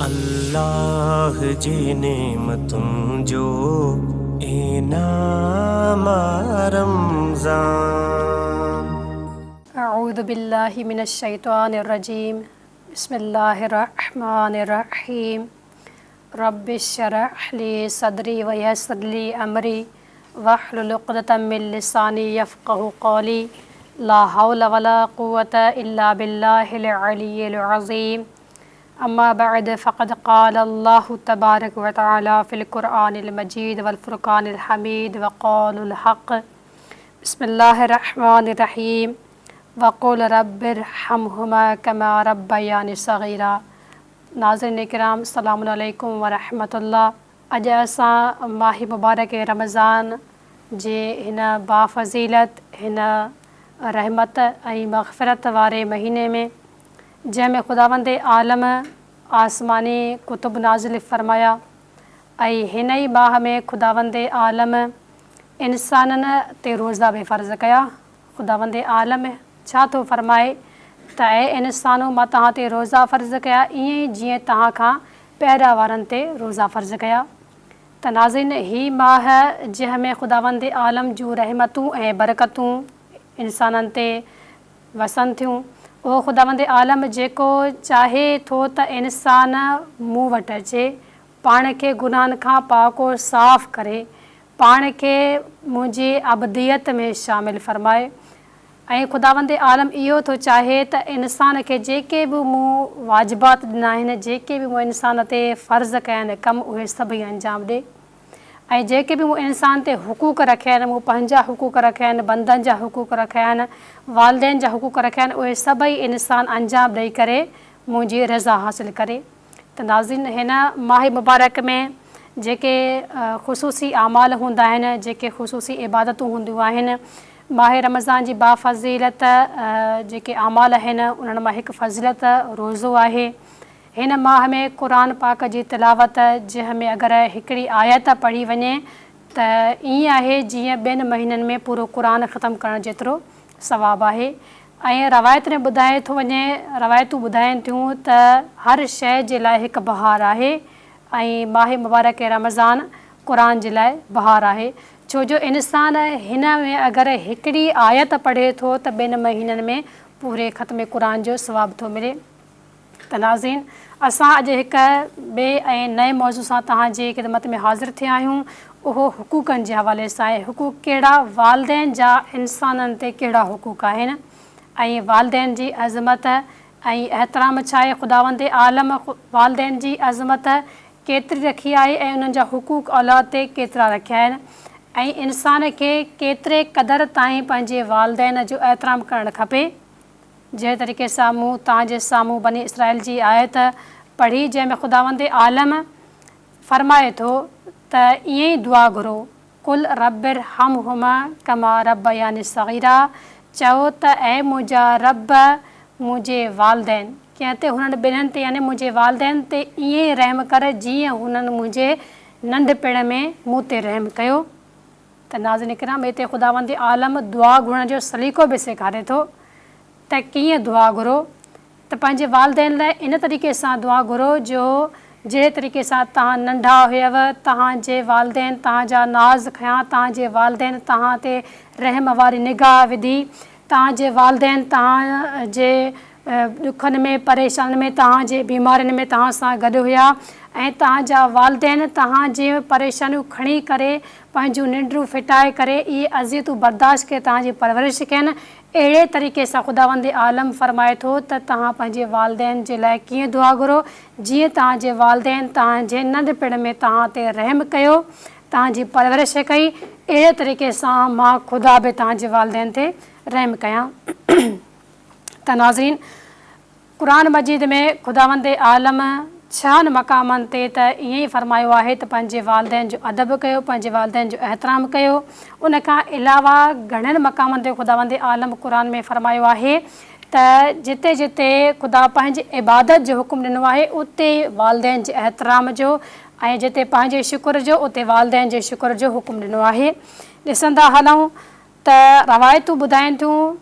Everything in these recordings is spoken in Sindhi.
الله جي نعمتن جو انعام آ رمضان. اعوذ بالله من الشيطان الرجيم بسم الله الرحمن الرحيم رب اشرح لي صدري ويسر لي امري واحلل عقدة من لساني يفقهوا قولي لا حول ولا قوة الا بالله العلي العظيم اما بعد فقد قال الله تبارك وتعالي في القرآن المجيد والفرقان الحميد وقول الحق بسم الله الرحمن الرحيم وقل رب ارحمهما كما ربياني صغيرا ناظرين اڪرام السلام عليڪم ورحمة الله اڄ اسان ماهه مبارڪ رمضان جي هن بافضيلت هن رحمت ۽ مغفرت واري مهيني ۾ جنهن ۾ خداوند عالم آسماني ڪتب نازل فرمايا ۽ هن ئي ماهه ۾ خداوند عالم انسانن تي روزا به فرض ڪيا. خداوند عالم ڇا ٿو فرمائي ته اي انسانو مان توهان تي روزا فرض ڪيا ائين ئي جيئن توهان کان پهريان وارن تي روزا فرض ڪيا. ته ناظرين هي ماهه جنهن ۾ خداوند عالم جون رحمتون ۽ برڪتون انسانن تي وسن ٿيون. اهو خداوند عالم جيڪو چاهي ٿو ته انسان مون وٽ اچي، پاڻ کي گناهن کان پاڪ و صاف ڪري، پاڻ کي منهنجي عبديت ۾ شامل فرمائي ۽ خداوند عالم اهو ٿو چاهي ته انسان کي جيڪي به مون واجبات ڏنا آهن، جيڪي به مون انسان تي فرض ڪيا آهن ڪم اهي سڀئي انجام ڏي. ۽ جيڪي به مون انسان تي حقوق رکيا آهن، مون پنهنجا حقوق رکيا آهن، بندن جا حقوق رکيا آهن، والدين جا حقوق رکيا آهن، اهي سڀئي انسان انجام ڏئي ڪري منهنجي رضا حاصل ڪري. ته ناظرين هن ماهه مبارڪ ۾ جيڪي خصوصي اعمال هوندا آهن، جيڪي خصوصي عبادتون هونديون آهن، ماهه رمضان جي بافضيلت جيڪي اعمال آهن، انهن مان هڪ فضيلت روزو آهي. هن ماهه ۾ قرآن پاڪ جي تلاوت جنهن ۾ اگر هڪڙي آيت پڙهي وڃي ته ائين آهي جيئن ٻين مهينن ۾ پورو قرآن ختم ڪرڻ جيترو ثواب آهي ۽ روايت ۾ ٻڌائي ٿو وڃي روايتون ٻڌائين ٿيون ته هر شيء جي لاء هڪ بهار آهي ۽ ماهه مبارڪ رمضان قرآن جي لاء بهار آهي ڇو جو انسان هن ۾ اگر هڪڙي آيت پڙهي ٿو ته ٻين مهينن ۾ پوري ختم قرآن جو ثواب ٿو ملي. ته ناظرين اسان اڄ هڪ ٻئي ۽ نئين موضوع سان توهان جي خدمت ۾ حاضر ٿيا آهيون اهو حقوقن جي حوالي سان آهي حقوق ڪهڙا والدين جا انسانن تي ڪهڙا حقوق آهن ۽ والدين جي عظمت ۽ احترام ڇا آهي خداوند عالم والدين جي عظمت ڪيتري رکي آهي ۽ انهن جا حقوق اولاد تي ڪيترا رکيا آهن ۽ انسان کي ڪيتري قدر تائين پنهنجي والدين جو احترام ڪرڻ کپي. جهڙي طريقي سان مون توهان جي سامهون بني اسرائيل جي آيت پڙهي، جنهن ۾ خداوند عالم فرمائي ٿو ته ائين ئي دعا گهرو، قل رب ارحمهما ڪما ربياني صغيرا، چئو ته اي منهنجا رب منهنجي والدين، ڪنهن تي هنن ٻنهن تي يعني منهنجي والدين تي ائين ئي رحم ڪر جيئن هنن منهنجي ننڍپڻ ۾ مون تي رحم ڪيو. ته ناظرين ڪرام هتي خداوند عالم دعا گهرڻ جو سليقو به سيکاري ٿو ته ڪيئن دعا گهرو ته پنهنجي والدين لاء ان طريقي سان دعا گهرو جو جهڙي طريقي سان توهان ننڍا هيؤ توهان جي والدين توهان جا ناز کنيا توهان جي والدين توهان تي رحم واري نگاهه وڌي توهان جي والدين توهان جي ڏکن ۾ پريشانين ۾ توهان جي بيمارين ۾ توهان سان گڏ هيا ۽ توهان جا والدين توهان جون پريشانيون کڻي ڪري پنهنجون ننڊون ڦٽائي ڪري اهي اذيتون برداشت ڪري توهان جي پرورش ڪين اهڙي طريقي سان خداوند عالم فرمائي ٿو ته توهان پنهنجي والدين جي لاء ڪيئن دعا گهرو جيئن توهان جي والدين توهان جي ننڍپڻ ۾ توهان تي رحم ڪيو توهان جي پرورش ڪئي اهڙي طريقي سان مان خدا به توهان جي والدين تي رحم ڪيان. ته ناظرين! قرآن مجيد ۾ خداوند عالم ڇهن مقامن تي ته ائين ئي فرمايو آهي ته پنهنجي والدين جو ادب ڪيو، پنهنجي والدين جو احترام ڪيو. ان کان علاوه گهڻن مقامن تي خداوند عالم قرآن ۾ فرمايو آهي ته جتي جتي خدا پنهنجي عبادت جو حڪم ڏنو آهي اتي والدين جي احترام جو ۽ جتي پنهنجي شڪر جو اتي والدين جي شڪر جو حڪم ڏنو آهي. ڏسندا هلون ته روايتون ٻڌائين ٿيون.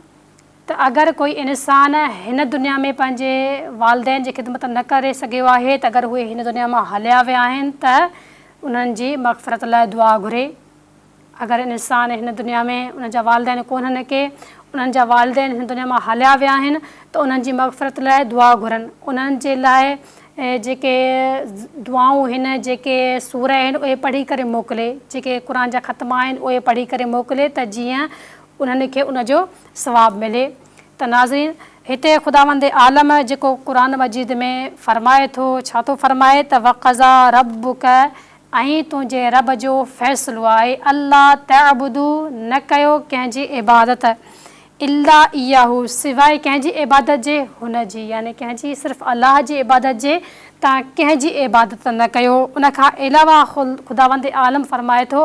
ته اگر ڪوئي انسان هن دنيا ۾ پنهنجي والدين جي خدمت نه ڪري سگهيو آهي ته اگر اهي هن دنيا مان هليا ويا آهن ته انهن جي مغفرت لاء دعا گهري. اگر انسان هن دنيا ۾ ان جا والدين ڪونهن ڪي انهن جا والدين هن دنيا مان هليا ويا آهن ته انهن جي مغفرت لاء دعا گهرن انهن جي لاء جيڪي دعائون هن جيڪي سورة آهن اهي پڙهي ڪري موڪلي جيڪي قرآن جا ختما آهن اهي پڙهي ڪري موڪلي ته جيئن انهن کي ان جو ثواب ملي ته ناظرين هتي خداوند عالم جيڪو قرآن مجيد ۾ فرمائي ٿو ڇا ٿو فرمائي ته وقضيٰ ربک ۽ تنهنجي رب جو فيصلو آهي الا تعبدو نه ڪيو ڪنهن جي عبادت الا اياه سواء ڪنهن جي عبادت جي هن جي يعني ڪنهن جي صرف الله جي عبادت جي تان ڪنهن جي عبادت نه ڪيو ان کان علاوه خداوند عالم فرمائي ٿو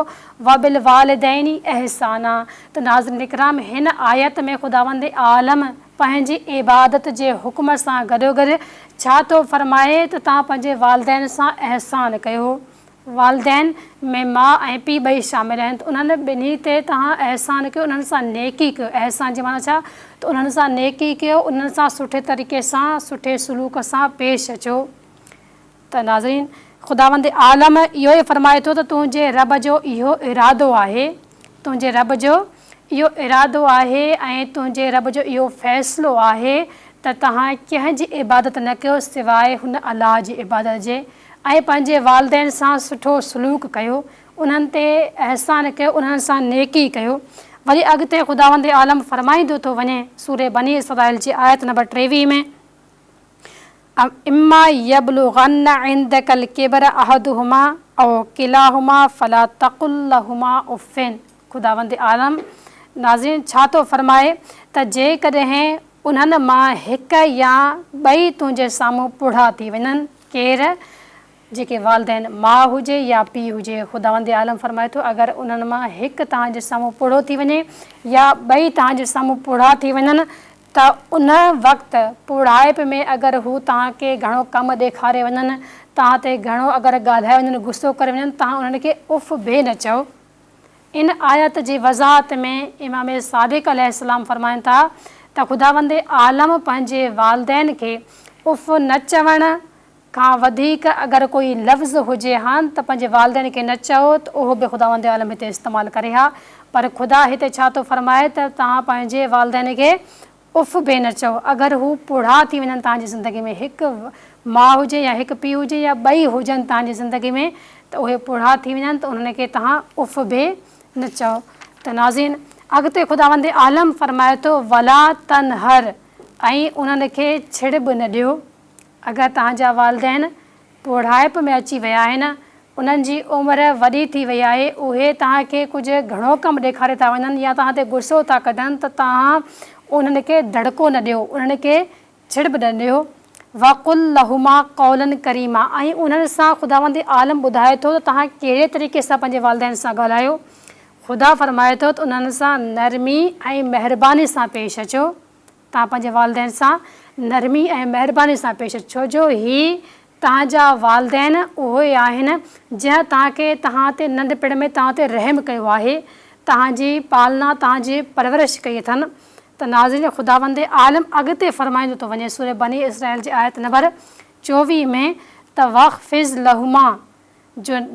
وبالوالدين احسانا ته ناظرين اڪرام هن آيت ۾ خداوند عالم پنهنجي عبادت جي حڪم سان گڏوگڏ ڇا ٿو فرمائي ته توهان پنهنجي والدين سان احسان ڪيو. والدين ۾ ماء ۽ پيء ٻئي شامل آهن ته انهن ٻنهي تي توهان احسان ڪيو انهن سان نيڪي ڪيو احسان جي معنيٰ ڇا ته انهن سان نيڪي ڪيو انهن سان سٺي طريقي سان سٺي سلوڪ سان پيش اچو. ته ناظرين! خداوند عالم اهو ئي فرمائي ٿو ته تنهنجي رب جو اهو ارادو آهي، تنهنجي رب جو اهو ارادو آهي ۽ تنهنجي رب جو اهو فيصلو آهي ته توهان ڪنهن جي عبادت نه ڪيو سواء هن الله جي عبادت جي ۽ پنهنجي والدين سان سٺو سلوڪ ڪيو، انهن تي احسان ڪيو، انهن سان نيڪي ڪيو. وري اڳتي خداوند عالم فرمائيندو ٿو وڃي سورة بني اسرائيل جي آيت نمبر 23 ۾. اما يبلغن عندک الڪبر احدهما او ڪلاهما فلا تقل لهما اف خداوند عالم ناظرين ڇا ٿو فرمائي ته جيڪڏهن انهن مان هڪ يا ٻئي تنهنجي سامهون پوڙها ٿي وڃن ڪير جيڪي والدين ماء هجي يا پيء هجي خداوند عالم فرمائي ٿو اگر انهن مان هڪ توهان جي سامهون پوڙهو ٿي وڃي يا ٻئي توهان جي سامهون پوڙها ٿي وڃن ته ان وقت پوڙهائپ ۾ اگر هو توهان کي گهڻو ڪم ڏيکاري وڃن، توهان تي گهڻو اگر ڳالهائي وڃن، غصو ڪري وڃن، توهان انهن کي اف به نه چئو. ان آيت جي وضاحت ۾ امام صادق عليه السلام فرمائن ٿا ته خداوند عالم پنهنجي والدين کي اف نه چوڻ کان وڌيڪ اگر ڪوئي لفظ هجي هان ته پنهنجي والدين کي نه چئو ته اهو به خداوند عالم هتي استعمال ڪري ها پر خدا هتي ڇا ٿو فرمائي ته توهان پنهنجي والدين کي اف به نه چئو اگر هو پوڙها ٿي وڃن توهان جي زندگي ۾ هڪ ماء هجي يا هڪ پيء هجي يا ٻئي هجن توهان جي زندگي ۾ ته اهي پوڙها ٿي وڃن ته انهن کي توهان اف به نه چئو ته ناظرين اڳتي خداوند عالم فرمائي ٿو ولا تنهر ۽ انهن کي ڇڙ به نه ڏيو اگر توهان جا والدين پوڙهائپ ۾ اچي ويا آهن، انهن جي عمر وڏي ٿي وئي آهي، اهي توهان کي ڪجهه گهڻو ڪم ڏيکاري ٿا وڃن يا توهان تي غصو ٿا ڪڍن ته توهان انهن کي دڙڪو نه ڏيو، انهن کي ڇڙٻ نه ڏيو. وقل لهما قولا ڪريما ۽ انهن سان خداوند عالم ٻڌائي ٿو ته توهان ڪهڙي طريقي سان پنهنجي والدين سان ڳالهايو. خدا فرمائي ٿو ته انهن سان نرمي ۽ مهرباني سان پيش اچو. توهان پنهنجي والدين سان نرمي ۽ مهرباني سان پيش اچو ڇو جو هي توهان جا والدين اهي آهن جنهن توهان کي توهان تي ننڍپڻ ۾ توهان تي رحم ڪيو آهي توهان جي پالنا توهان جي پرورش ڪئي اٿن ته ناظرين خداوند عالم اڳتي فرمائيندو ٿو وڃي سوره بني اسرائيل جي آيت نمبر 24 ۾ ته واخفض لهما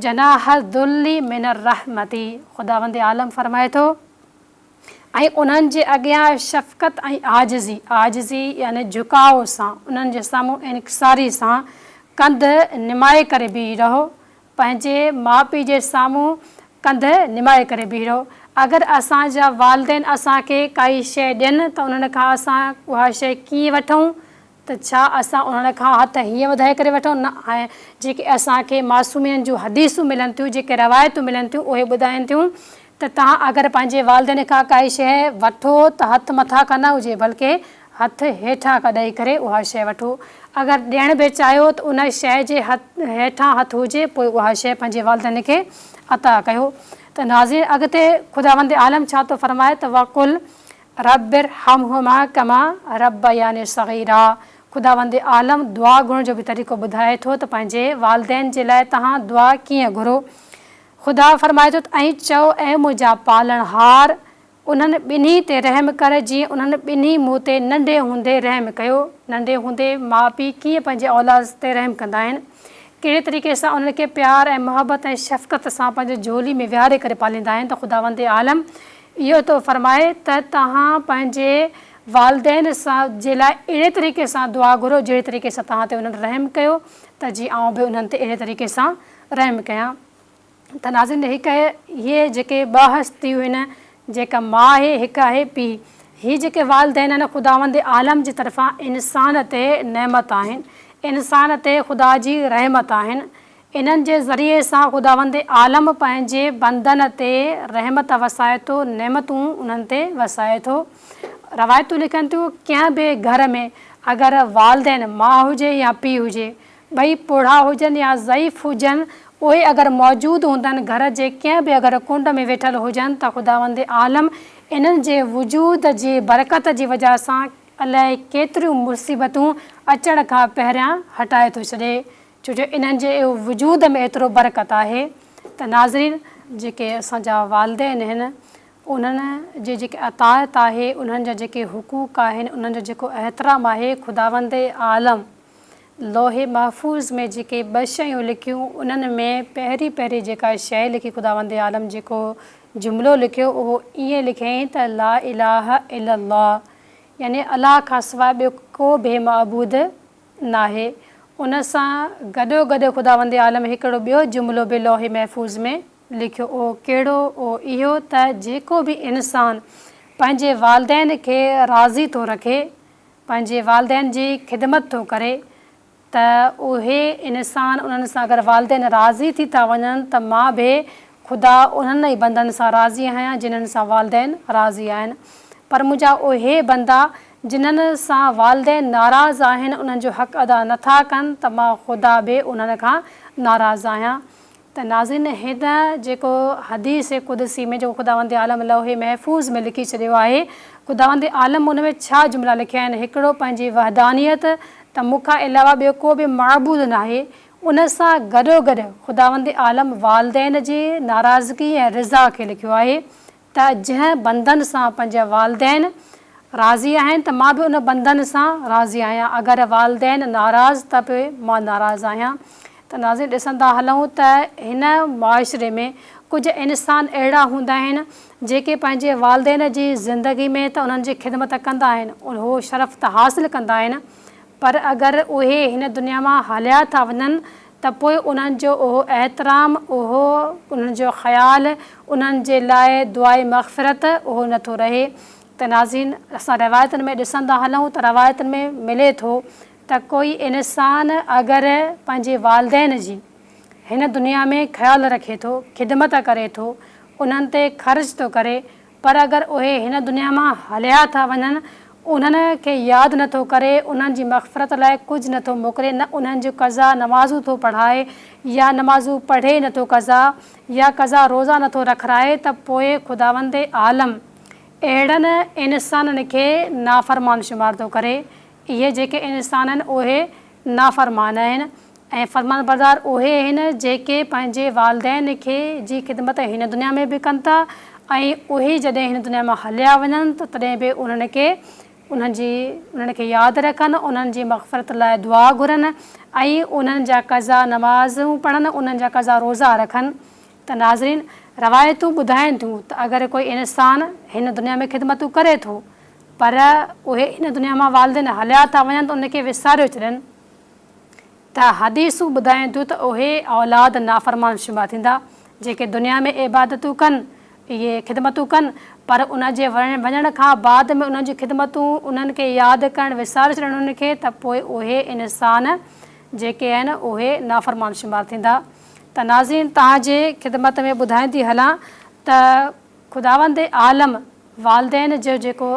جناح الذل من الرحمة خداوند عالم فرمائي ٿو ۽ انهن جي اڳيان شفقت ۽ عاجزي، عاجزي يعني جهڪاء، سان، انهن جي سامهون انڪساري سان ڪنڌ نمائي ڪري بيهي رهو، پنهنجي ماء پيء جي سامهون ڪنڌ نمائي ڪري بيهي رهو. اگر اسان جا والدين اسان کي ڪائي شيء ڏين ته انهن کان اسان اها شيء ڪيئن وٺون؟ ته ڇا اسان انهن کان هٿ هيئن وڌائي ڪري وٺون؟ نه ۽ جيڪي اسان کي معصومين جون حديثون ملن ٿيون، جيڪي روايتون ملن ٿيون، اهي ٻڌائين ٿيون ته توهان اگر پنهنجي والدين کان ڪائي شيء وٺو ته هٿ مٿان کان نه هجي بلڪه هٿ هيٺان کان ڏئي ڪري اها شيء وٺو. اگر ڏيڻ به چاهيو ته ان شيء جي هيٺان هٿ هجي پوء اها شيء پنهنجي والدين کي عطا ڪيو. ته ناظرين اڳتي خداوند عالم ڇا ٿو فرمائي ته وقل رب ارحمهما ڪما ربياني صغيرا خداوند عالم دعا گهرڻ جو به طريقو ٻڌائي ٿو ته پنهنجي والدين جي لاء توهان دعا ڪيئن گهرو. خدا فرمائي ٿو ته ۽ چئو اي منهنجا پالڻهار! انهن ٻنهي تي رحم ڪر جيئن انهن ٻنهي مون تي ننڍي هوندي رحم ڪيو. ننڍي هوندي ماء پيء ڪيئن پنهنجي اولاد تي رحم ڪندا آهن. ڪهڙي طريقي سان انهن کي پيار ۽ محبت ۽ شفقت سان پنهنجي جهولي ۾ ويهاري ڪري پاليندا آهن ته خداوند عالم اهو ٿو فرمائي ته توهان پنهنجي والدين سان جي لاء اهڙي طريقي سان دعا گهرو جهڙي طريقي سان توهان تي انهن رحم ڪيو ته جيئن آئون به انهن تي اهڙي طريقي سان رحم ڪيان. ته ناظرين هڪ اهي جيڪي ٻه هستيون آهن جيڪا ماء آهي هڪ آهي پيء هي جيڪي والدين آهن خداوند عالم جي طرفان انسان تي نعمت آهن انسان تي خدا جي رحمت آهن انهن جي ذريعي سان خداوند عالم پنهنجي بندن تي رحمت وسائي ٿو نعمتون انهن تي وسائي ٿو روايتون لکن ٿيون ڪنهن به گهر ۾ اگر والدين ماء هجي يا پيء هجي ٻئي پوڙها هجن يا ضعيف هجن، اهي اگر موجود هوندن، گهر جي ڪنهن به اگر ڪنڊ ۾ ويٺل هجن ته خداوند عالم انهن جي وجود جي برڪت جي وجه سان الائي ڪيتريون مصيبتون اچڻ کان پهريان هٽائي ٿو ڇڏي، ڇو جو انهن جي وجود ۾ ايترو برڪت آهي ته ناظرين! جيڪي اسان جا والدين آهن، انهن جي جيڪي اطاعت آهي، انهن جا جيڪي حقوق آهن، انهن جو جيڪو احترام آهي، خداوند عالم لوح محفوظ ۾ جيڪي ٻه شيون لکيون انهن ۾ پهرين پهرين جيڪا شيء لکي خداوند عالم جيڪو جملو لکيو اهو ائين لکيائين ته لا اله الا الله يعني الله کان سواء ٻيو ڪو به معبود ناهي ان سان گڏو گڏ خداوند عالم هڪڙو ٻيو جملو به لوح محفوظ ۾ لکيو اهو ڪهڙو اهو اهو ته جيڪو به انسان پنهنجي والدين کي راضي ٿو رکي پنهنجي والدين جي خدمت ٿو ڪري ته اهي انسان انهن سان اگر والدين راضي ٿي ٿا وڃن ته مان به خدا انهن ئي بندن سان راضي آهيان جنھن سان والدين راضي آهن پر منهنجا اهي بندا جنھن سان والدين ناراض آهن انهن جو حق ادا نه ٿا ڪن ته مان خدا به انهن کان ناراض آهيان. ته ناظرين هن جيڪو حديث قدسي ۾ جيڪو خداوند عالم لوح محفوظ ۾ لکي ڇڏيو آهي خداوند عالم ان ۾ ڇا جملا لکيا آهن هڪڙو پنهنجي وحدانيت ته مون کان علاوه ٻيو ڪو به معبود ناهي ان سان گڏوگڏ خداوند عالم والدين جي ناراضگي ۽ رضا کي لکيو آهي ته جنهن بندن سان پنهنجا والدين راضي آهن ته مان به ان بندن سان راضي آهيان اگر والدين ناراض ته به مان ناراض آهيان ته ناظرين ڏسندا هلون ته هن معاشري ۾ ڪجهه انسان اهڙا هوندا آهن جيڪي پنهنجي والدين جي زندگي ۾ ته انهن جي خدمت ڪندا آهن اهو شرف ته حاصل ڪندا آهن پر اگر اهي هن دنيا مان هليا ٿا وڃن ته پوء انهن جو اهو احترام، اهو انهن جو خيال، انهن جي لاء دعائي مغفرت اهو نه ٿو رهي ته ناظرين اسان روايتن ۾ ڏسندا هلون ته روايتن ۾ ملي ٿو ته ڪوئي انسان اگر پنهنجي والدين جي هن دنيا ۾ خيال رکي ٿو، خدمت ڪري ٿو، انهن تي خرچ ٿو ڪري پر اگر اهي هن دنيا مان هليا ٿا وڃن، انهن کي ياد نه ٿو ڪري، انهن جي مغفرت لاء ڪجهه نه ٿو موڪلي، نه انهن جون قضا نمازون ٿو پڙهائي يا نمازون پڙهي نه ٿو قضا يا قضا روزا نه ٿو رکرائي ته پوء خداوند عالم اهڙن انسانن کي نافرمان شمار ٿو ڪري. اهي جيڪي انسان آهن اهي نافرمان آهن ۽ فرمانبردار اهي آهن جيڪي پنهنجي والدين کي جي خدمت هن دنيا ۾ به ڪن ٿا ۽ اهي جڏهن هن دنيا مان هليا وڃن ته تڏهن به انهن کي انهن جي انهن کي ياد رکن انهن جي مغفرت لاء دعا گهرن ۽ انهن جا قضا نمازون پڙهن انهن جا قضا روزا رکن ته ناظرين روايتون ٻڌائين ٿيون ته اگر ڪوئي انسان هن دنيا ۾ خدمتون ڪري ٿو پر اهي هن دنيا مان والدين هليا ٿا وڃن ته ان کي وساريو ڇڏين ته حديثون ٻڌائين ٿيون ته اهي اولاد نافرمان شمار ٿيندا جيڪي دنيا ۾ عبادتون ڪن اهي خدمتون ڪن پر ان جي وڃڻ کان بعد ۾ انهن جون خدمتون انهن کي ياد ڪرڻ وساري ڇڏن انهن کي ته پوء اهي انسان جيڪي آهن اهي نافرمان شمار ٿيندا ته ناظرين توهان جي خدمت ۾ ٻڌائيندي هلان ته خداوند عالم والدين جو جيڪو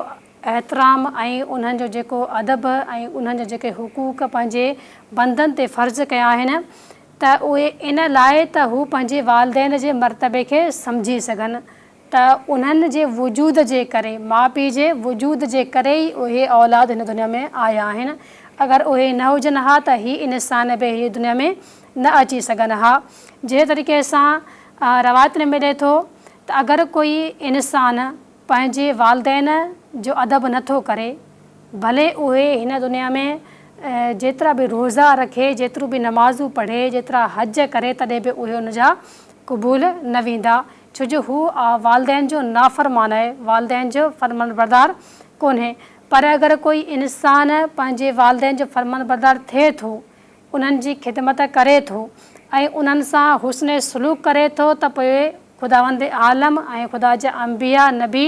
احترام ۽ انهن جو جيڪو ادب ۽ انهن جا جيڪي حقوق پنهنجي بندن تي فرض ڪيا آهن ته اهي ان لاء ته هو پنهنجي والدين جي مرتبي کي سمجهي سگهن ته انهن جي وجود جي ڪري ماء پيء جي وجود جي ڪري ئي اهي اولاد هن دنيا ۾ آيا آهن اگر اهي نه هجن ها ته هي انسان به هي دنيا ۾ نه اچي سگهن ها. جهڙي طريقي سان روايت ۾ ملي ٿو ته اگر ڪوئي انسان. پنهنجي والدين جو ادب نه ٿو ڪري، ڀلي اهي هن دنيا ۾ جيترا به روزا رکي، جيتريون به نمازون پڙهي، جيترا حج ڪري تڏهن به اهي ان جا قبول نه ويندا، ڇو جو هو والدين جو نافرمان آهي، والدين جو فرمانبردار ڪونهي. پر اگر ڪوئي انسان پنهنجي والدين جو فرمانبردار ٿئي ٿو، انهن جي خدمت ڪري ٿو ۽ انهن سان حسن سلوڪ ڪري ٿو ته پوء خداوند عالم ۽ خدا جا انبياء، نبي،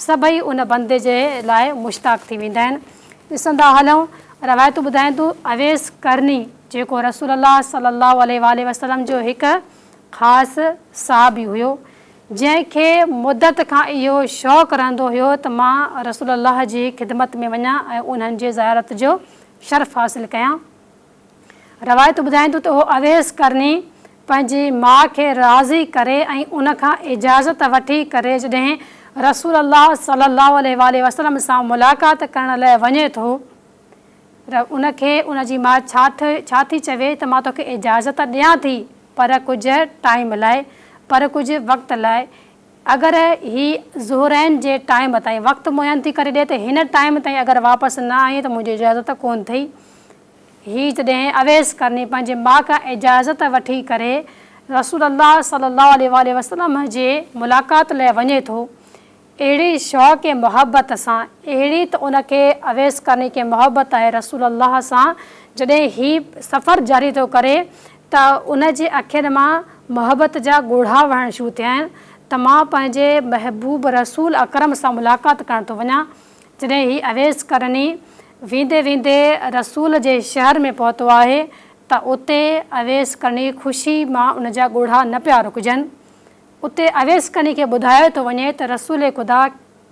سڀئي ان بندي جي لاء مشتاق ٿي ويندا آهن. ڏسندا هلون، روايتون ٻڌائين ٿيون، اويس قرني جيڪو رسول الله صلي الله عليه واٰله وسلم جو هڪ خاص صحابي هيو، جنهن کي مدت کان اهو شوق رهندو هيو ته مان رسول الله جي خدمت ۾ وڃان ۽ انهن جي زيارت جو شرف حاصل ڪيان. روايت ٻڌائين ٿيون ته اهو اويس قرني پنهنجي ماء کي راضي ڪري ۽ ان کان اجازت وٺي ڪري جڏهن رسول الله صلي الله عليه واٰله وسلم سان ملاقات ڪرڻ لاء وڃي ٿو ان کي ان جي ماء ڇا ڇا ٿي چوي ته مان توکي اجازت ڏيان ٿي پر ڪجهه ٽائيم لاء پر ڪجهه وقت لاء اگر هي ظهرين جي ٽائيم تائين وقت معين ٿي ڪري ڏي ته هن ٽائيم تائين اگر واپس نه آئين ته منهنجي اجازت ڪونه ٿئي. هي جڏهن اويس قرني پنهنجي ماء کان اجازت وٺي ڪري رسول الله صلي الله عليه واٰله وسلم جي ملاقات لاء وڃي ٿو اهڙي شوق ۽ محبت سان اهڙي ته ان کي اويس قرني کي محبت آهي رسول الله سان جڏهن هي سفر جاري ٿو ڪري ته ان جي اکين مان محبت جا ڳوڙها وهڻ شروع ٿيا آهن ته مان پنهنجي محبوب رسول اڪرم سان ملاقات ڪرڻ ٿو وڃان. جڏهن هي اويس قرني ويندي ويندي رسول جي شهر ۾ پهتو آهي ته اتي اويس قرني خوشي مان ان جا ڳوڙها نه پيا رڪجن. اتي اويس قرني کي ٻڌايو ٿو وڃي ته رسول خدا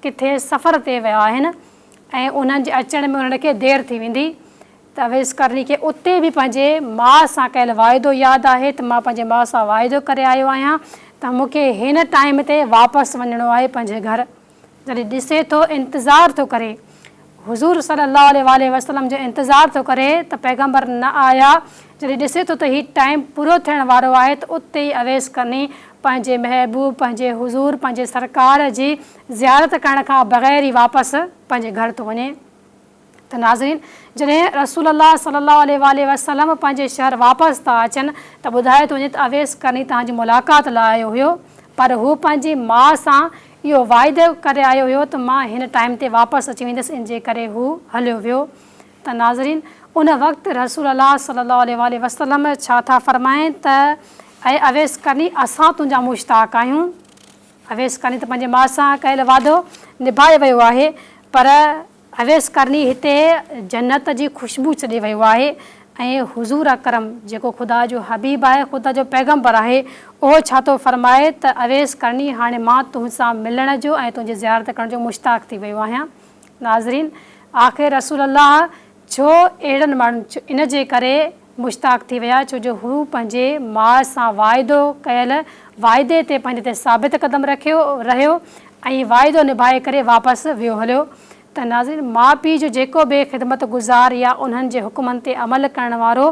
ڪٿي سفر تي ويا آهن ۽ انهن جي اچڻ ۾ انهن کي دير ٿي ويندي. ته اويس قرني کي اتي به پنهنجي ماء سان ڪيل واعدو ياد آهي ته مان پنهنجي ماء سان واعدو ڪري آيو آهيان ته مون کي هن ٽائيم تي واپس وڃڻو آهي پنهنجي گهر. جڏهن ڏسي ٿو انتظار ٿو ڪري حضور صلي الله عليه واٰله وسلم جو انتظار ٿو ڪري ته پيغمبر نه آيا جڏهن ڏسي ٿو ته هي ٽائيم پورو ٿيڻ وارو آهي ته اتي ئي اويس قرني پنهنجي محبوب پنهنجي حضور پنهنجي سرڪار جي زيارت ڪرڻ کان بغير ئي واپس پنهنجي گهر ٿو وڃي. ته ناظرين! جڏهن رسول الله صلي الله عليه واٰله وسلم پنهنجي شهر واپس ٿا اچن ته ٻڌايو ٿو وڃي ته اويس قرني توهان جي ملاقات لاء آيو هيو پر هو پنهنجي ماء سان اهو واعدو ڪري آيو هيو ته مان هن ٽائيم تي واپس اچي ويندس ان جي ڪري هو هليو ويو ته ناظرين! ان وقت رسول الله صلي الله عليه واٰله وسلم ڇا ٿا فرمائين ته اي اويس قرني اسان تنهنجا مشتاق آهيون. اويس قرني ته پنهنجي ماء سان ڪيل وعدو نڀائي ويو آهي پر اويس قرني هتي جنت جي خوشبو ڇڏي ويو آهي ۽ حضور اڪرم جيڪو خدا جو حبيب آهي خدا جو پيغمبر آهي اهو ڇا ٿو فرمائي ته اويس قرني هاڻي مان تون سان ملڻ جو ۽ تنهنجي زيارت ڪرڻ جو مشتاق ٿي ويو آهيان ناظرين آخر رسول الله ڇو اهڙن ماڻهن ان جي ڪري مشتاق ٿي ويا ڇو جو هو پنهنجي ماء سان واعدو ڪيل واعدي تي پنهنجي تي ثابت قدم رکيو رهيو ۽ واعدو نڀائي ڪري واپس ويو هليو ته ناظرين ماء پيء جو جيڪو به خدمت گذار يا انهن جي حڪمن تي عمل ڪرڻ وارو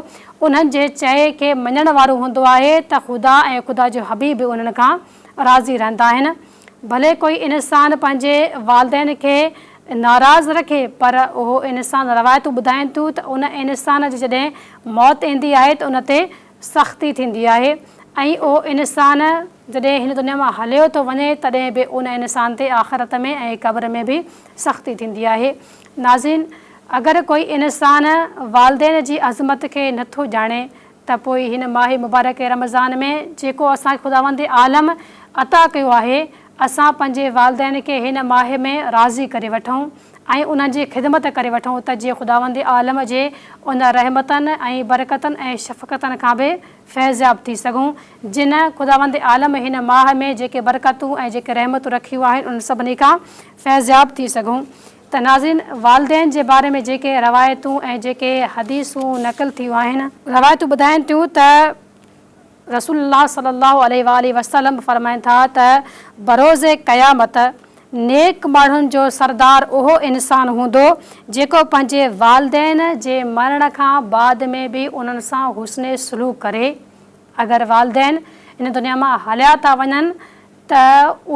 انهن جي چئي کي مڃڻ وارو هوندو آهي ته خدا ۽ خدا جو حبيب به انهن کان راضي رهندا آهن ڀلي ڪوئي انسان پنهنجي والدين کي ناراض رکي پر اهو انسان روايتون ٻڌائين ٿيون ته ان انسان جي جڏهن موت ايندي آهي ته ان تي سختي ٿيندي آهي ۽ اهو انسان جڏهن هن دنيا مان هليو ٿو وڃي تڏهن به ان انسان تي آخرت ۾ ۽ قبر ۾ به سختي ٿيندي آهي. ناظرين اگر ڪوئي انسان والدين جي عظمت کي نه ٿو ڄاڻي ته پوء هن ماهه مبارڪ رمضان ۾ جيڪو اسان کي خداوند عالم عطا ڪيو آهي، اسان پنهنجي والدين کي هن ماهه ۾ راضي ڪري وٺون ۽ انهن جي خدمت ڪري وٺون ته جيئن خداوند عالم جي ان رحمتن ۽ برڪتن ۽ شفقتن کان به فيضياب ٿي سگهون، جن خداوند عالم هن ماهه ۾ جيڪي برڪتون ۽ جيڪي رحمتون رکيون آهن انهن سڀني کان فيضياب ٿي سگهون. ته ناظرين والدين جي باري ۾ جيڪي روايتون ۽ جيڪي حديثون نقل ٿيون آهن، روايتون ٻڌائين ٿيون ته رسول الله صلي الله عليه واٰله وسلم فرمائن ٿا ته بروز قيامت نيڪ ماڻهن جو سردار اهو انسان هوندو جيڪو پنهنجي والدين جي مرڻ کان بعد ۾ به انهن سان حسن سلوڪ ڪري اگر والدين ان دنيا مان هليا ٿا وڃن. ته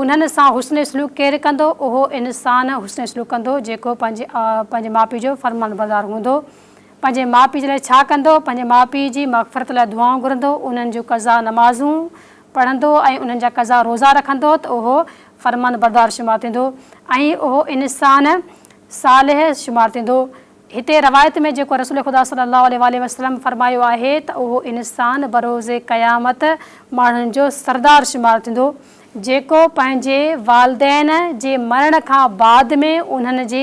انهن سان حسن سلوڪ ڪير ڪندو؟ اهو انسان حسن سلوڪ ڪندو جيڪو پنهنجي پنهنجي ماء پيء جو فرمانبردار هوندو. پنهنجي ماء پيء جي لاء ڇا ڪندو؟ پنهنجي ماء پيء جي مغفرت لاء دعائون گهرندو، انهن جون قضا نمازون پڙهندو ۽ انهن جا قضا روزا رکندو ته اهو فرمانبردار شمار ٿيندو ۽ اهو انسان صالح شمار ٿيندو. هتي روايت ۾ جيڪو رسول خدا صلي الله عليه واٰله وسلم فرمايو آهي ته اهو انسان بروز قيامت ماڻهن جو سردار شمار ٿيندو جيڪو پنهنجي والدين جي مرڻ کان بعد ۾ انهن جي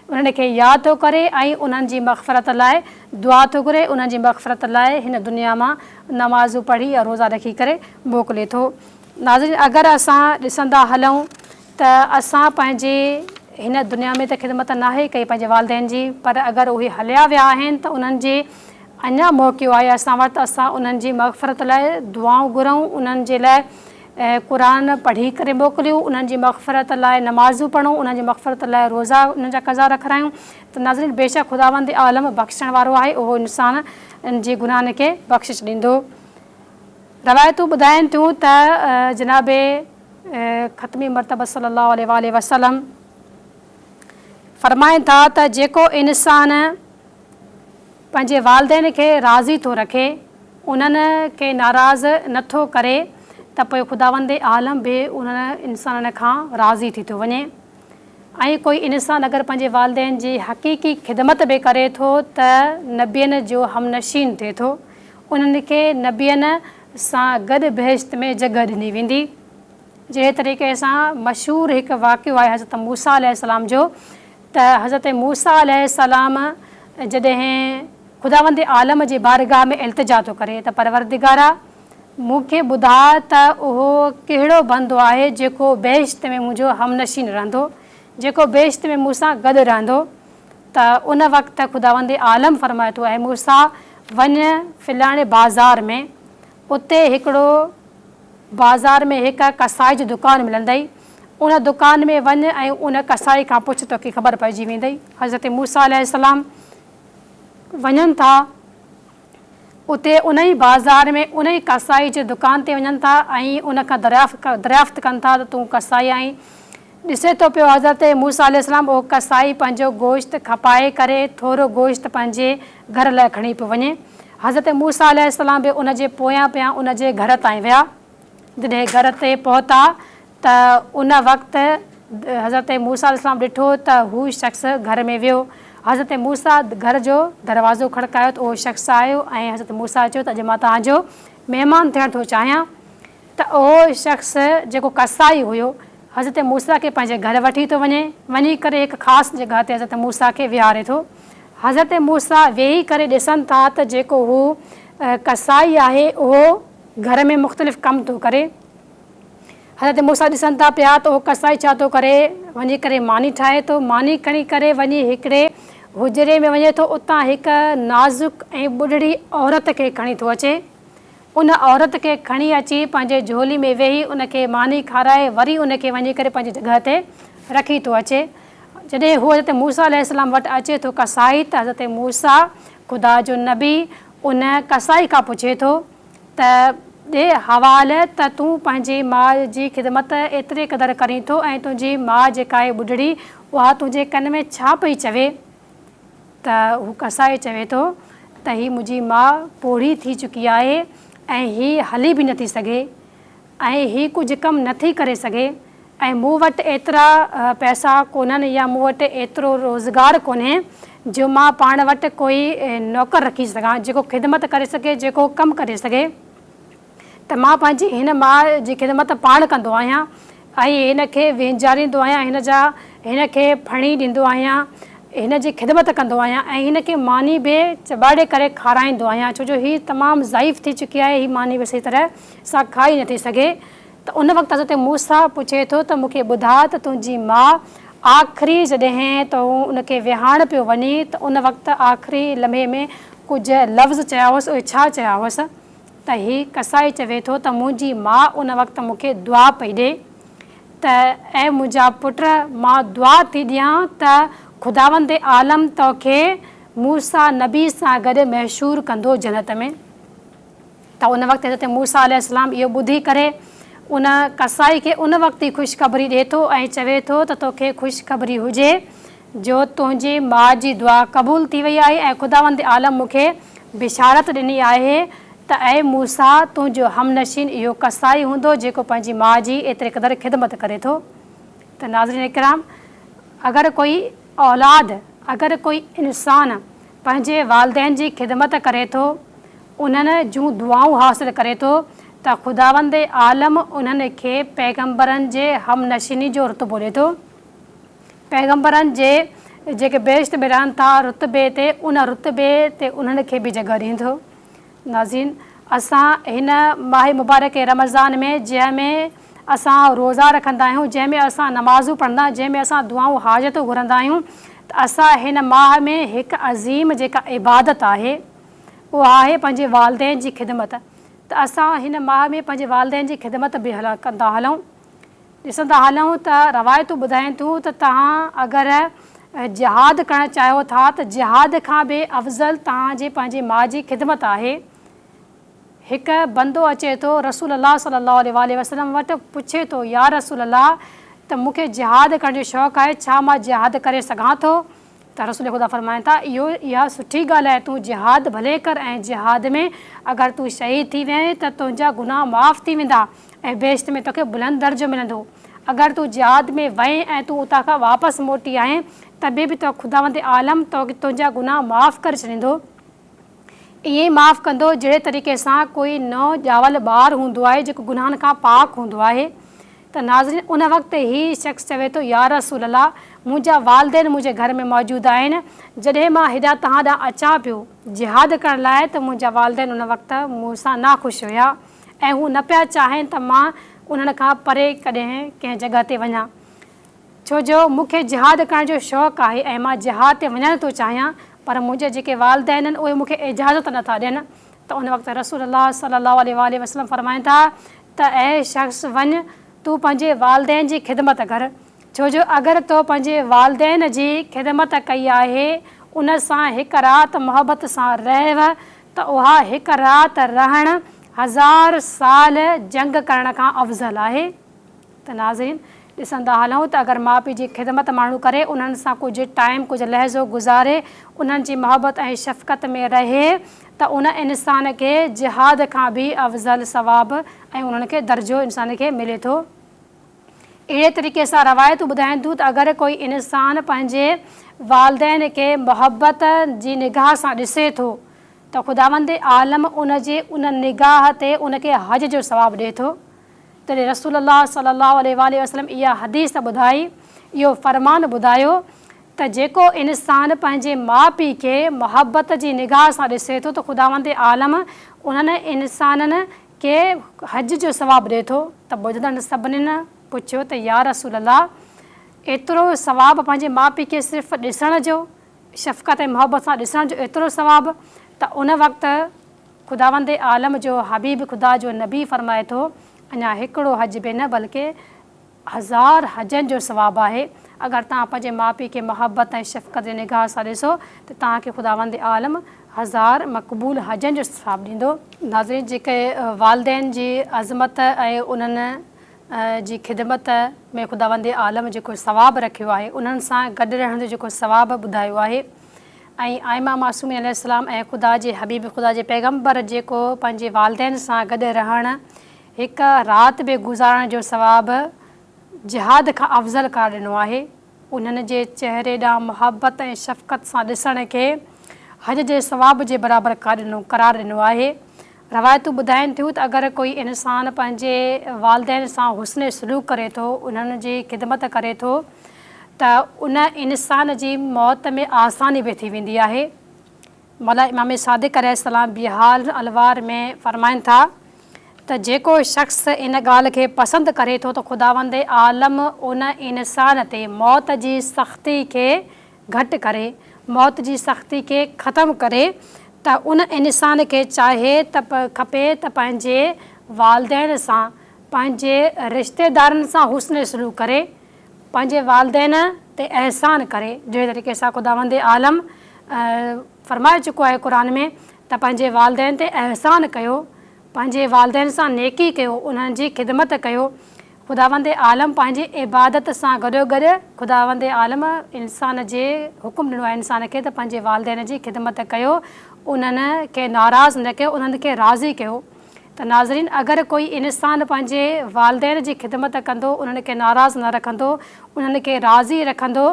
انهن کي ياد ٿو ڪري ۽ انهن جي مغفرت لاء دعا ٿو گهري انهن جي مغفرت لاء هن دنيا مان نمازون پڙهي يا روزا رکي ڪري موڪلي ٿو. ناظرين اگر اسان ڏسندا هلون ته اسان پنهنجي هن دنيا ۾ ته خدمت ناهي ڪئي پنهنجي والدين جي پر اگر اهي هليا ويا آهن ته انهن جي اڃا موقعو آهي اسان وٽ ته اسان انهن جي مغفرت لاء دعائون گهرون انهن جي لاء قرآن پڙهي ڪري موڪليون انهن جي مغفرت لاء نمازون پڙهون انهن جي مغفرت لاء روزا انهن جا قضا رکرايون ته ناظرين بيشڪ خداوند عالم بخشڻ وارو آهي اهو انسان جي گناهن کي بخشش ڏيندو. روايتون ٻڌائين ٿيون ته جناب ختمي مرتبت صلي الله عليه واٰله وسلم فرمائن ٿا ته جيڪو انسان پنهنجي والدين کي راضي ٿو رکي انهن کي ناراض نه ٿو ڪري ته پوء خداوند عالم به انهن انسانن کان راضي ٿي ٿو وڃي ۽ ڪوئي انسان اگر پنهنجي والدين جي حقيقي خدمت به ڪري ٿو ته نبين جو همنشين ٿئي ٿو انهن کي نبين سان گڏ بهشت ۾ جڳهه ڏني ويندي. جهڙي طريقي سان مشهور هڪ واقعو آهي حضرت موسيٰ عليه السلام جو ته حضرت موسيٰ عليه السلام جڏهن خداوند عالم جي بارگاهه ۾ التجا ٿو ڪري ته پروردگارا مون کي ٻڌاء ته اهو ڪهڙو بندو آهي جيڪو بهشت ۾ منهنجو همنشين رهندو جيڪو بهشت ۾ مون سان گڏ رهندو ته ان وقت خداوند عالم فرمائي ٿو، اي موسيٰ! وڃ فلاڻي بازار ۾، اتي هڪڙو بازار ۾ هڪ قصائي جو دڪان ملندئي، ان دڪان ۾ وڃ ۽ ان قصائي کان پڇ توکي خبر پئجي ويندئي. حضرت موسيٰ عليه السلام وڃن ٿا، اتي انهي بازار ۾ انهي قصائي جي دڪان تي وڃن ٿا ۽ ان کان دريافت ڪن ٿا ته تون قصائي آهين؟ ڏسي ٿو پيو حضرت موسيٰ عليه السلام اهو قصائي پنهنجو گوشت کپائي ڪري ٿورو گوشت پنهنجي گهر لاء کڻي پيو وڃي. حضرت موسيٰ عليه السلام به ان جي پويان پويان ان جي گهر تائين ويا. جڏهن گهر تي پهتا ته ان وقت حضرت موسيٰ عليه السلام ڏٺو ته هو شخص گهر ۾ ويو. حضرت موسيٰ گهر جو دروازو کڙڪايو ته اهو شخص آيو ۽ حضرت موسيٰ چيو ته اڄ مان توهان جو مهمان ٿيڻ ٿو چاهيان. ته اهو شخص جيڪو قصائي هيو، حضرت موسيٰ کي پنهنجي گهر وٺي ٿو وڃي، وڃي ڪري هڪ خاص جڳهه تي حضرت موسيٰ کي ويهاري ٿو. حضرت موسيٰ ويهي ڪري ڏسن ٿا ته جيڪو هو قصائي آهي اهو گهر ۾ مختلف ڪم ٿو ڪري. حضرت موسيٰ ڏسن ٿا پيا ته اهو قصائي ڇا ٿو ڪري، وڃي ڪري ماني ٺاهي ٿو، ماني کڻي ڪري وڃي هڪڙي حجري ۾ وڃي ٿو، اتان هڪ نازڪ ۽ ٻڍڙي عورت کي کڻي ٿو اچي. ان عورت کي کڻي اچي پنهنجي جهولي ۾ ويهي ان کي ماني کارائي وري ان کي وڃي ڪري پنهنجي جڳهه تي رکي ٿو اچي. جڏهن هو حضرت موسيٰ عليه السلام وٽ اچي ٿو قصائي ته حضرت موسيٰ خدا جو نبي ان قصائي کان پڇي ٿو ته ڏي حوال ته تون پنهنجي ماء جي خدمت ايتري قدر ڪرين ٿو ۽ تنهنجي ماء جيڪا آهي ٻڍڙي اها تنهنجي ڪن ۾ ڇا پئي چوي؟ ته هو ڪسائي چوي ٿو ته هي منهنجي ماء پوڙهي ٿي چڪي آهي ۽ هي هلي به نٿي سگهي ۽ هي ڪجهه ڪم نٿي ڪري سگهي ۽ مون وٽ ايترا پئسا ڪونهن يا مون وٽ ايترو روزگار ڪونهي جو مان پاڻ وٽ ڪوئي نوڪر رکي سگهان جيڪو خدمت ڪري سگهي جيڪو ڪم ڪري سگهي. ته مان پنهنجي هن ماء جي خدمت پاڻ ڪندو آهيان ۽ هن کي وهنجاريندو آهيان، هن جا هن کي ڦڻي ڏيندو آهيان، هن جي خدمت ڪندو آهيان ۽ هن کي ماني به چٻاڙي ڪري کارائيندو آهيان ڇو جو هي تمام ضعيف ٿي چڪي آهي، هي ماني به صحيح طرح سان کائي نٿي سگهي. ته ان وقت حضرت موسيٰ پڇي ٿو ته مون کي ٻڌاء ته تنهنجي ماء آخري جڏهن تون ان کي ويهارڻ پيو وڃين ته ان وقت آخري لمحي ۾ ڪجهه لفظ چيا هئس اهي ڇا چيا هئس؟ ته هي قصائي چوي ٿو ته منهنجي ماء ان وقت مون کي دعا پئي ڏي ته اي منهنجا پٽ مان دعا ٿي ڏيان ته خداوند عالم توکي موسيٰ نبي سان گڏ محشور ڪندو جنت ۾. ته ان وقت حضرت موسيٰ عليه السلام اهو ٻڌي ڪري ان قصائي کي ان وقت ئي خوشخبري ڏئي ٿو ۽ چوي ٿو ته توکي خوشخبري هجي جو تنهنجي ماء جي دعا قبول ٿي وئي آهي ۽ خداوند عالم مون کي بشارت ڏني آهي ته اي موسيٰ تنهنجو همنشين اهو قصائي هوندو جيڪو پنهنجي ماء جي ايتري قدر خدمت ڪري ٿو ته ناظرين ڪرام اگر ڪوئي اولاد اگر ڪوئي انسان پنهنجي والدين جي خدمت ڪري ٿو، انهن جون دعائون حاصل ڪري ٿو ته خداوند عالم انهن کي پيغمبرن جي همنشيني جو رتبو ڏي ٿو. پيغمبرن جي جيڪي بهشت ۾ رهن ٿا رتبي تي ان رتبي تي انهن کي به جڳهه ڏئي ٿو. ناظرين! اسان هن ماهه مبارڪ رمضان ۾ جنهن ۾ اسان روزا رکندا آهيون، جنهن ۾ اسان نمازون پڙهندا آهيون، جنهن ۾ اسان دعائون حاجتون گهرندا آهيون ته اسان هن ماهه ۾ هڪ عظيم جيڪا عبادت آهي اها آهي پنهنجي والدين جي خدمت ته اسان هن ماهه ۾ پنهنجي والدين جي خدمت به ڪندا هلون. ڏسندا هلون ته روايتون ٻڌائين ٿيون ته توهان اگر جهاد ڪرڻ چاهيو ٿا ته جهاد کان به افضل توهان جي پنهنجي ماء جي خدمت آهي. هڪ بندو اچي ٿو رسول الله صلي الله عليه واٰله وسلم وٽ پڇي ٿو يا رسول الله ته مون کي جهاد ڪرڻ جو شوق آهي ڇا مان جهاد ڪري سگهان ٿو؟ ته رسول خدا فرمائن ٿا، اهو اها سٺي ڳالهه آهي، تون جهاد ڀلي ڪر ۽ جهاد ۾ اگر تون شهيد ٿي وئين ته تنهنجا گناهه معاف ٿي ويندا ۽ بهشت ۾ توکي بلند درجو ملندو. اگر تون جهاد ۾ وئين ۽ تون اتان کان واپس موٽي آئين ته به به خداوند عالم تنهنجا گناهه معاف ڪري ڇڏيندو. ائين ئي معاف ڪندو جهڙي طريقي سان ڪوئي نئون ڄاول ٻار هوندو آهي جيڪو گناهن کان پاڪ هوندو آهي ته ناظرين ان وقت هي شخص چوي ٿو يا رسول الله منهنجا والدين منهنجي گهر ۾ موجود آهن جڏهن مان هيڏانهن توهان ڏانهن اچان پيو جهاد ڪرڻ لاء ته منهنجا والدين ان وقت مون سان ناخوش هيا ۽ هو نه پيا چاهين ته مان انهن کان پري ڪڏهن ڪنهن جڳهه تي وڃان ڇو جو مون کي جهاد ڪرڻ جو شوق آهي ۽ مان جهاد تي وڃڻ ٿو چاهيان پر منهنجا جيڪي والدين آهن اهي مون کي اجازت نه ٿا ڏين ته ان وقت رسول الله صلي الله عليه واٰله وسلم فرمائن ٿا ته اي شخص وڃ تون پنهنجي والدين جي خدمت ڪر ڇو جو اگر تو پنهنجي والدين جي خدمت ڪئي آهي ان سان هڪ رات محبت سان رهه ته اها هڪ رات رهڻ هزار سال جنگ ڪرڻ کان افضل آهي. ته ناظرين ڏسندا هلون ته اگر ماء پيء جي خدمت ماڻهو ڪري انهن سان ڪجهه ٽائيم ڪجهه لحظو گذاري انهن جي محبت ۽ شفقت ۾ رهي ته ان انسان کي جهاد کان به افضل ثواب ۽ انهن کي درجو انسان کي ملي ٿو. اهڙي طريقي سان روايتون ٻڌائين ٿيون ته اگر ڪوئي انسان پنهنجي والدين کي محبت جي نگاهه سان ڏسي ٿو ته خداوند عالم ان جي ان نگاهه تي ان کي حج جو ثواب ڏئي ٿو. تڏهن رسول الله صلي الله عليه واٰله وسلم اها حديث ٻڌائي، اهو فرمان ٻڌايو ته جيڪو انسان پنهنجي ماء پيء کي محبت جي نگاهه سان ڏسي ٿو ته خداوند عالم انهن انسانن کي حج جو ثواب ڏئي ٿو ته ٻڌندڙن سڀنين پڇيو ته يا رسول الله ايترو ثواب پنهنجي ماء پيء کي صرف ڏسڻ جو، شفقت ۽ محبت سان ڏسڻ جو ايترو ثواب ته ان وقت خداوند عالم جو حبيب خدا جو نبي فرمائي ٿو، اڃا هڪڙو حج به نه بلڪه هزار حجن جو ثواب آهي، اگر توهان پنهنجي ماء پيء کي محبت ۽ شفقت جي نگاهه سان ڏسو ته توهان کي خداوند عالم هزار مقبول حجن جو ثواب ڏيندو. ناظرين جيڪي والدين جي عظمت ۽ انهن جي خدمت ۾ خداوند عالم جيڪو ثواب رکيو آهي انهن سان گڏ رهڻ جو جيڪو ثواب ٻڌايو آهي ۽ ائمه معصومين عليه السلام ۽ خدا جي حبيب خدا جي پيغمبر جيڪو پنهنجي والدين سان گڏ رهڻ هڪ رات به گذارڻ جو ثواب جهاد کان افضل قرار ڏنو آهي انهن جي چهري ڏانهن محبت ۽ شفقت سان ڏسڻ کي حج جي ثواب جي برابر قرار ڏنو آهي روايتون ٻڌائين ٿيون ته اگر ڪوئي انسان پنهنجي والدين سان حسن سلوڪ ڪري ٿو، انهن جي خدمت ڪري ٿو ته ان انسان جي موت ۾ آساني به ٿي ويندي آهي. مولا امام صادق عليه السلام بحار الانوار ۾ فرمائن ٿا ته جيڪو شخص ان ڳالهه کي پسند ڪري ٿو ته خداوند عالم ان انسان تي موت جي سختي کي گهٽ ڪري، موت جي سختي کي ختم ڪري ته ان انسان کي چاهي ته کپي ته پنهنجي والدين سان، پنهنجي رشتيدارن سان حسن سلوڪ ڪري، پنهنجي والدين تي احسان ڪري، جهڙي طريقي سان خداوند عالم فرمائي چڪو آهي قرآن ۾ ته پنهنجي والدين تي احسان ڪيو. پنهنجي والدين سان نيڪي ڪيو، انهن جي خدمت ڪيو. خداوند عالم پنهنجي عبادت سان گڏوگڏ خداوند عالم انسان جي حڪم ڏنو آهي انسان کي ته پنهنجي والدين جي خدمت ڪيو، انهن کي ناراض نه ڪيو، انهن کي راضي ڪيو. ته ناظرين اگر ڪوئي انسان پنهنجي والدين جي خدمت ڪندو، انهن کي ناراض نه رکندو، انهن کي راضي رکندو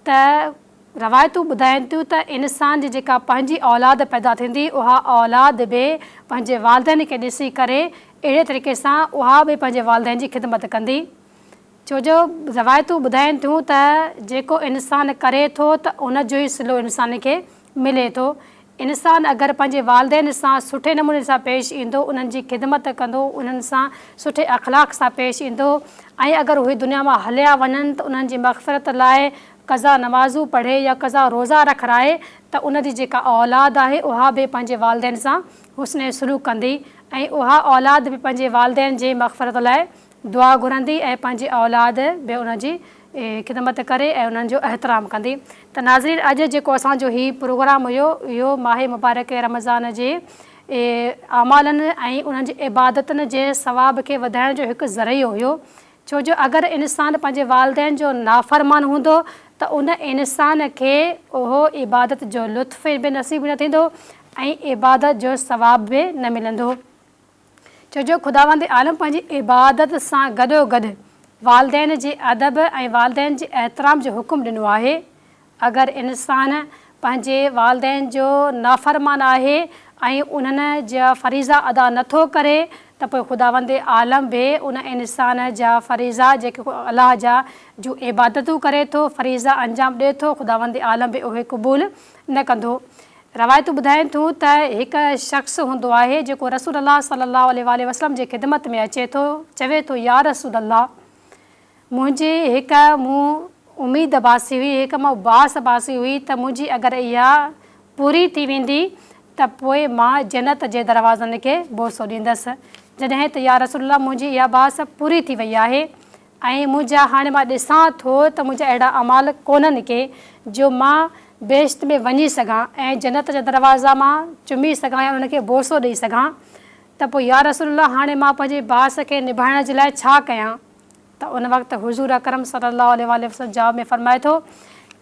ته روايتون ٻڌائين ٿيون ته انسان جي جيڪا پنهنجي اولاد پيدا ٿيندي اها اولاد به پنهنجي والدين کي ڏسي ڪري اهڙي طريقي سان اها به پنهنجي والدين جي خدمت ڪندي ڇو جو روايتون ٻڌائين ٿيون ته جيڪو انسان ڪري ٿو ته ان جو ئي صلو انسان کي ملي ٿو. انسان اگر پنهنجي والدين سان سٺي نموني سان پيش ايندو، انهن جي خدمت ڪندو، انهن سان سٺي اخلاق سان پيش ايندو ۽ اگر اهي دنيا مان هليا وڃن ته انهن جي مغفرت لاء قضا نمازون پڙهي يا قضا روزا رکرائي ته ان جي جيڪا اولاد آهي اها به پنهنجي والدين سان حسن سلوڪ ڪندي ۽ اها اولاد به پنهنجي والدين جي مغفرت لاء دعا گهرندي ۽ پنهنجي اولاد به ان جي خدمت ڪري ۽ انهن جو احترام ڪندي ته ناظرين اڄ جيڪو اسان جو هي پروگرام هيو اهو ماهه مبارڪ رمضان جي اعمالن ۽ انهن جي عبادتن جي ثواب کي وڌائڻ جو هڪ ذريعو هيو ڇو جو اگر انسان پنهنجي والدين جو نافرمان هوندو ته ان انسان کي اهو عبادت جو لطف به نصيب نه ٿيندو ۽ عبادت جو ثواب به نه ملندو. ڇو جو خداوند عالم پنهنجي عبادت سان گڏوگڏ والدين جي ادب ۽ والدين جي احترام جو حڪم ڏنو آهي. اگر انسان پنهنجي والدين جو نافرمان آهي ۽ انهن جا فريضا ادا نه ٿو ڪري ته پوء خداوند عالم به ان انسان جا فريضا جيڪي الله جا جون عبادتون ڪري ٿو فريضا انجام ڏئي ٿو خداوند عالم به اهي قبول نه ڪندو. روايتون ٻڌائين ٿيون ته هڪ شخص هوندو آهي جيڪو رسول الله صلي الله عليه واٰله وسلم جي خدمت ۾ اچي ٿو چوي ٿو يا رسول الله منهنجي هڪ مون اميد باسي هئي هڪ مون باس باسي هئي ته منهنجي اگر اها پوري ٿي ويندي ته پوء مان جنت جي دروازن کي بوسو ڏيندس جڏهن ته يا رسول الله منهنجي اها باس پوري ٿي وئي آهي ۽ منهنجا هاڻي مان ڏسان ٿو ته منهنجا اهڙا اعمال ڪونهن ڪي جو مان بهشت ۾ وڃي سگهان ۽ جنت جا دروازا مان چمي سگهان يا انهن کي بوسو ڏئي سگهان ته پوء يا رسول الله هاڻي مان پنهنجي باس کي نڀائڻ جي لاء ڇا ڪيان ته ان وقت حضور اڪرم صلي الله عليه واٰله وسلم جواب ۾ فرمائي ٿو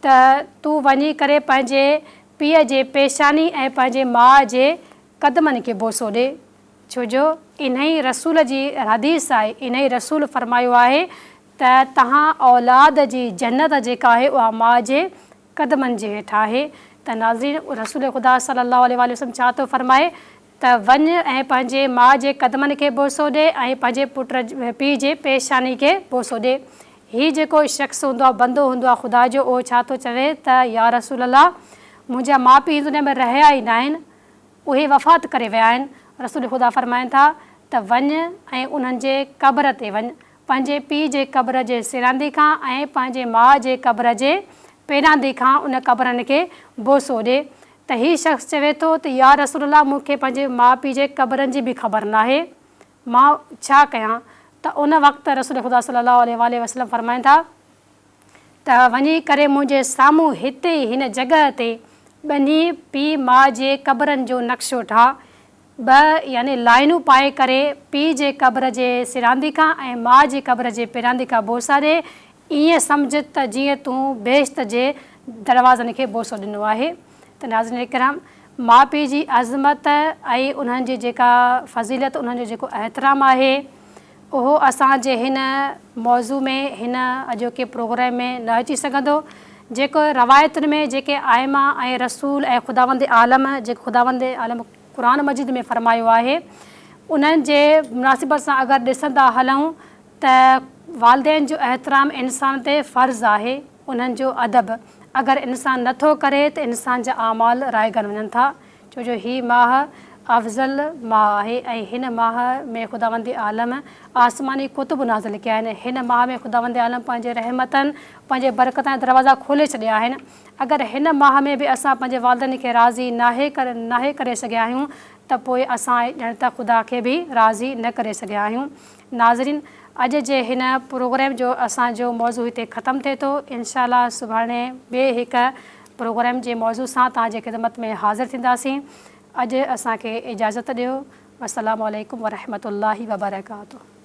ته تون وڃي ڪري پنهنجي پيء جي پيشاني ۽ پنهنجي ماء جي قدمن کي بوسو ڏي. ڇو جو انهي رسول جي حديث آهي، انهي رسول فرمايو آهي ته توهان اولاد جي جنت جيڪا آهي اها ماء جي قدمن جي هيٺ آهي ته ناظرين رسول خدا صلي الله عليه واٰله وسلم ڇا ٿو فرمائي ته وڃ ۽ پنهنجي ماء جي قدمن کي بوسو ڏي ۽ پنهنجي پٽ پيء جي پيشاني کي بوسو ڏي. هي جيڪو شخص هوندو آهي بندو هوندو آهي خدا جو اهو ڇا ٿو چوي ته يا رسول الله منهنجا ماء پيء هن دنيا ۾ رهيا ئي ناهن اهي وفات ڪري ويا آهن، رسول خدا فرمائن ٿا ته وڃ ۽ انهن جي قبر تي وڃ، پنهنجي پيء جي قبر جي سيراندي کان ۽ پنهنجي ماء جي قبر جي پيراندي کان ان قبرن کي بوسو ڏي ته هي شخص چوي ٿو ته يا رسول الله مون کي پنهنجي ماء پيء جي قبرن جي به خبر ناهي مان ڇا ڪيان ته ان وقت رسول خدا صلي الله عليه واٰله وسلم فرمائن ٿا ته وڃي ڪري منهنجي سامهون هتي ئي هن جڳهه تي ٻنهي پيء ماء جي قبرن جو نقشو ٺاهه. ٻه يعني لائنون پائي ڪري پيء جي قبر جي سراندي کان ۽ ماء جي قبر جي پيراندي کان بوسا ڏي، ائين سمجهه ته جيئن تون بهشت جي دروازن کي بوسو ڏنو آهي. ته ناظرين ڪرام! ماء پيء جي عظمت ۽ انهن جي جيڪا فضيلت، انهن جو جيڪو احترام آهي، اهو اسان جي هن موضوع ۾ هن اڄوڪي پروگرام ۾ نه اچي سگهندو جيڪو روايتن ۾ جيڪي آئمه ۽ رسول ۽ خداوند عالم جيڪو خداوند عالم قرآن مجيد ۾ فرمايو آهي انهن جي مناسبت سان اگر ڏسندا هلون ته والدين جو احترام انسان تي فرض آهي انهن جو ادب اگر انسان نه ٿو ڪري ته انسان جا اعمال رائگان وڃن ٿا ڇو جو هي ماهه افضل ماهه آهي ۽ هن ماهه ۾ خداوند عالم آسماني ڪتب نازل ڪيا آهن. هن ماهه ۾ خداوند عالم پنهنجي رحمتن، پنهنجي برڪتن جا دروازا کولي ڇڏيا آهن. اگر هن ماهه ۾ به اسان پنهنجي والدين کي راضي ناهي ناهي ڪري سگهيا آهيون ته پوء اسان ڄڻ ته خدا کي به راضي نه ڪري سگهيا آهيون. ناظرين اڄ جي هن پروگرام جو اسان جو موضوع هتي ختم ٿئي ٿو. انشاء الله سڀاڻي ٻئي هڪ پروگرام جي موضوع سان توهان جي خدمت ۾ حاضر ٿينداسين. اڄ اسان کي اجازت ڏيو. والسلام عليڪم ورحمة الله وبرڪاته.